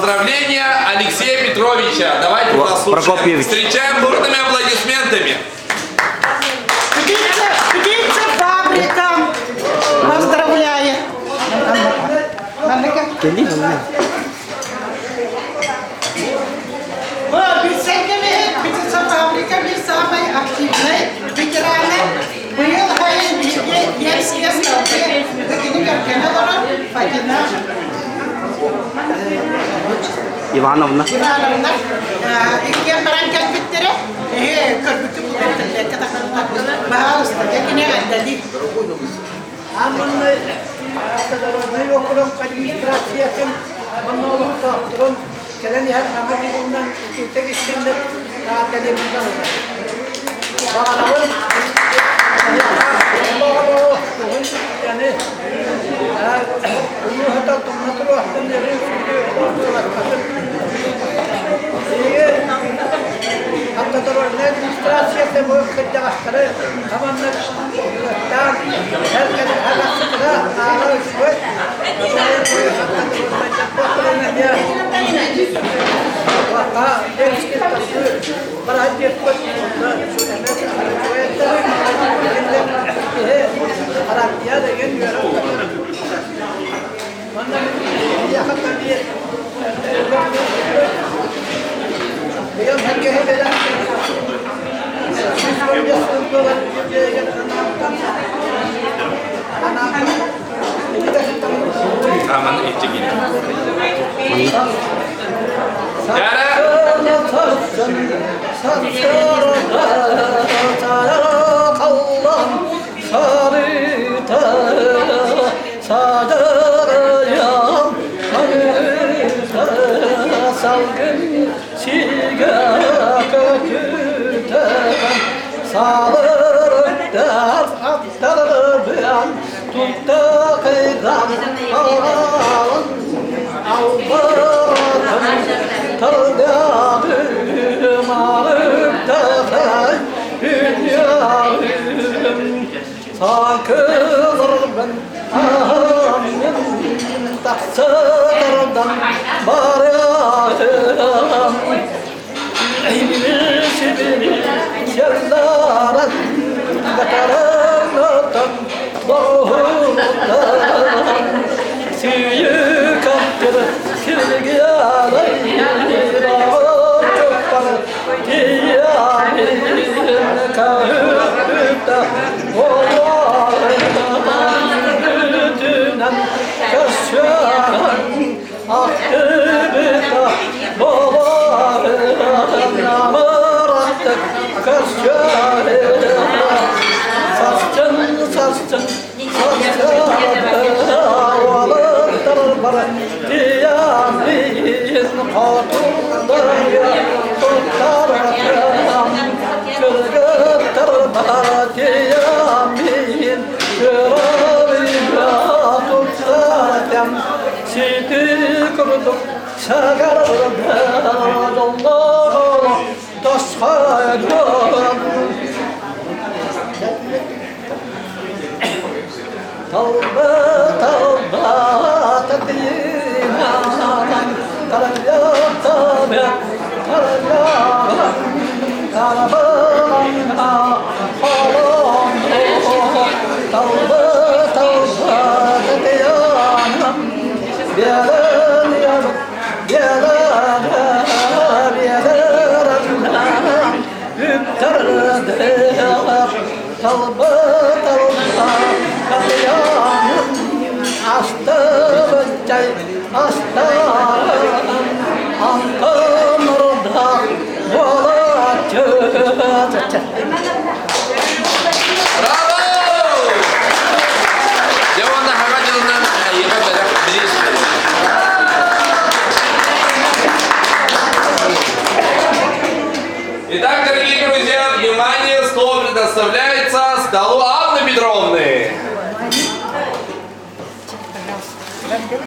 поздравления Алексея Петровича. Давайте послушаем. Прокопьевич. Встречаем бурными аплодисментами. Птица, птица фабрика поздравляет. Птица фабрика биир самай активнай ветераны быйыл сайын биһиги Ельские столбы кини кэргэнэ олорор Фатина Ивановна. Ивановна иккиэн баран кэлбиттэрэ эһи көрбүккүт булар Баһаалыста кини эҕэрдэлии. Амманный Автодорожный округ администрациятын манна олохтоохторун кэлэн иһэр саҥа дьылынан итиитик истиҥник эҕэрдэлиэхпин баҕарабын. Баҕарабын уһун үйэни, улуу тумна туруохтун, өрүү сыласпатын. Биһиги Автодорожная администрацията бу кырдьаҕастары хаманнык ыттаан, эр ааҕар үчүгэй. Аман Ичигин. Яра! Браво! Дьэ уонна хаҥа дьылынан эйиэхэ бэлэх бириис. Итак, дорогие друзья, внимание, слово предоставляется столу Анны Петровны.